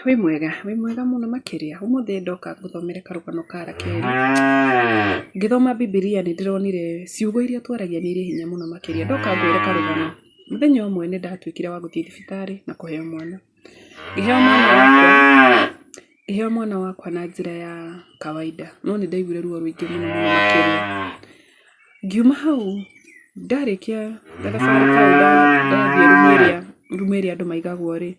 Wĩ mwega, wĩ mwega mũno makĩria, ũmũthĩ ndoka ngũthomere karũgano ka Rakeli. Ngĩthoma Bibilia nĩ ndĩronire ciugo iria twaragia nĩ irĩ hinya mũno makĩria. Ndoka ngwĩre karũgano, mũthenya ũmwe nĩ ndatuĩkire wa gũthiĩ thibitarĩ na kũheo mwana. Ngĩheo mwana wakwa, ngĩheo mwana wakwa na njĩra ya kawaida, no nĩ ndaiguire ruo rũingĩ mũno mũno makĩria. Ngiuma hau ndarĩkia gathabarĩ kau ndathiĩ rumu ĩrĩa rumu ĩrĩa andũ maigagwo rĩ,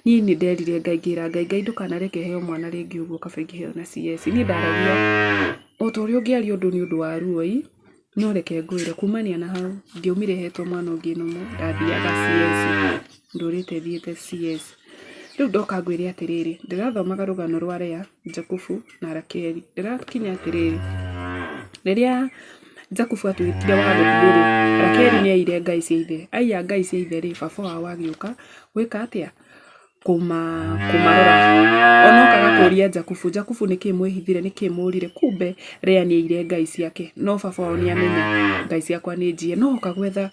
niĩ nĩ nderire Ngai ngĩra Ngai, Ngai ndũkanareke heo mwana rĩngĩ ũguo kaba ingĩheo na CS. Niĩ ndaragia o ta ũrĩa ũngĩaria ũndũ nĩ ũndũ wa ruo ĩ, no reke ngwĩre kumania na hau ndiaumire hetwo mwana ũngĩ normal ndathiaga CS, ndũrĩte thiĩte CS. Rĩu ndoka ngwĩre atĩrĩrĩ, ndĩrathomaga rũgano rwa Leah, Jakubu na Rakeli. Ndĩrakinya atĩrĩrĩ, rĩrĩa Jakubu atuĩkire wa gũthiĩ-rĩ, Rakeli nĩ aiyire ngai cia ithe. Aiya ngai cia ithe-rĩ, baba wao agĩũka gwĩka atĩa? Kũmarora. Ona okaga kũria Jakubu, Jakubu nĩkĩ mwĩhithire, nĩkĩ mũrire? Kumbe Leah nĩ aiyire ngai ciake, no baba wao nĩ amenya ngai ciakwa nĩ njiye. No oka gwetha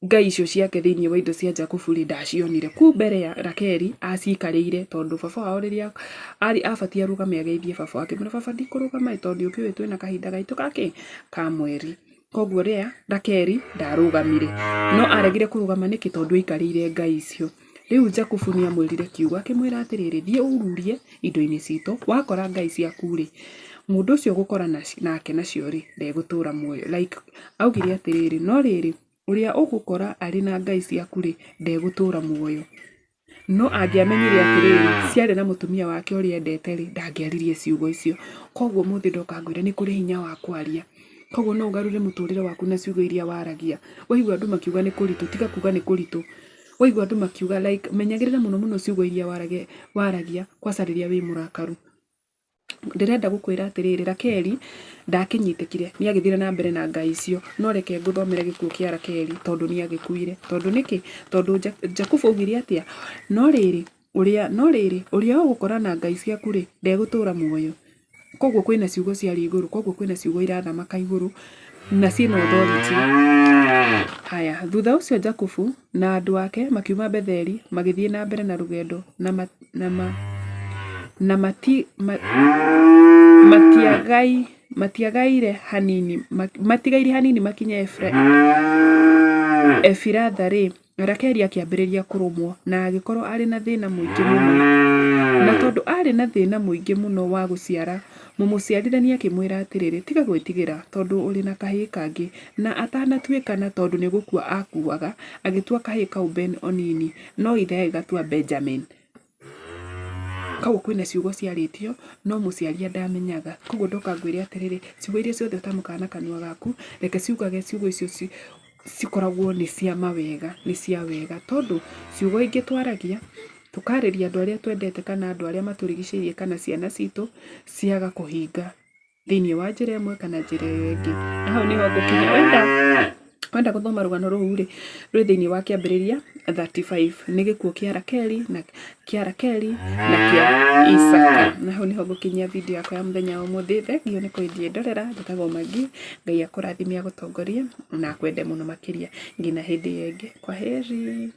ngai icio ciake thĩinĩ wa indo cia Jakubu-rĩ, ndacionire. Kumbe Rakeli acikarĩire tondũ baba wao rĩrĩa abatiĩ arũgame ageithie baba wao, akĩmwĩra baba ndikũrũgama ĩ tondũ nĩũkĩũĩ twĩna kahinda gaitũ ga kĩ? Ka mweri. Koguo Rakeli ndarũgamire. No aregire kũrũgama nĩkĩ? Tondũ aikarĩire ngai icio. Rĩu Jakubu nĩ amwĩrire kiugo akĩmwĩra atĩrĩrĩ, thiĩ ũrurie indo-inĩ citũ, wakora ngai ciaku-rĩ, mũndũ ũcio ũgũkora nake nacio-rĩ, ndegũtũra muoyo. Like augire atĩrĩrĩ, no rĩrĩ, Ũrĩa ũgũkora arĩ na ngai ciaku-rĩ, ndegũtũũra muoyo. No angĩamenyire atĩrĩrĩ, ciarĩ na mũtumia wake ũrĩa endete-rĩ, ndangĩaririe ciugo icio. Koguo ũmũthĩ ndoka ngwĩre nĩ kũrĩ hinya wa kwaria. Koguo no ũgarũre mũtũrĩre waku na ciugo iria waragia. Waigua andũ makiuga nĩ kũritũ, tiga kuga nĩ kũritũ. Waigua andũ makiuga like menyagĩrĩra mũno mũno ciugo iria waragia kwanza rĩrĩa wĩ mũrakaru. Ndĩrenda gũkwĩra atĩrĩrĩ, Rakeli ndakĩnyitĩkire, nĩ agĩthire na mbere na ngai icio. No reke ngũthomere gĩkuũ kĩa Rakeli tondũ nĩ agĩkuire. Tondũ nĩkĩ? Tondũ Jakubu augire atĩa? No rĩrĩ, ũrĩa, no rĩrĩ, ũrĩa ũgũkora na ngai ciaku-rĩ, ndegũtũũra muoyo. Koguo kwĩna ciugo ciaria igũrũ, koguo kwĩna ciugo irathamaka igũrũ na ciĩna authority. Haya, thutha ũcio Jakubu na andũ ake makiuma Betheli magĩthiĩ na mbere na rũgendo na na ma, na mati, ma, matiagai, matiagaire hanini matigaire hanini makinye Efiratha-rĩ, Rakeli akĩambĩrĩria kũrũmwo na agĩkorũo arĩ na thĩna mũingĩ mũno. Na tondũ aarĩ na thĩna mũingĩ mũno wa gũciara, mũmũciarithania akĩmwĩra atĩrĩ, Tiga gwĩtigĩra, tondũ ũrĩ na kahĩĩ kangĩ. Na atanatuĩka na tondũ nĩ gũkua aakuaga, agĩtua kahĩĩ kau Ben-onini, no ithe agĩgatua Benjamini. Koguo kwĩna ciugo ciarĩtio no mũciari ndamenyaga. Koguo ndoka ngwĩre atĩrĩrĩ, ciugo iria ciothe ũtamũkaga na kanua gaku, reke ciugage ciugo icio cikoragwo nĩ cia mawega, nĩ cia wega. Tondũ ciugo ingĩ twaragia, tũkarĩria andũ arĩa twendete kana andũ arĩa matũrigicĩirie kana ciana citũ, ciaga kũhinga. Thĩinĩ wa njĩra ĩmwe kana njĩra ĩyo ĩngĩ. Na hau nĩho ngũkinya. Wenda wenda gũthoma rũgano rũu rĩ, rwĩ thĩinĩ wa Kĩambĩrĩria 35. Nĩ gĩkuũ kĩa Rakeli na kĩa Rakeli na kĩa Isaka. Na hau nĩho ngũkinyia video yakwa ya mũthenya wa ũmũthĩ. Thengiũ nĩ kũnjĩrorera. Njĩtagwo Maggie. Ngai akũrathime agũtongorie na akwende mũno makĩria. Nginya hĩndĩ ĩyo ĩngĩ. Kwaheri.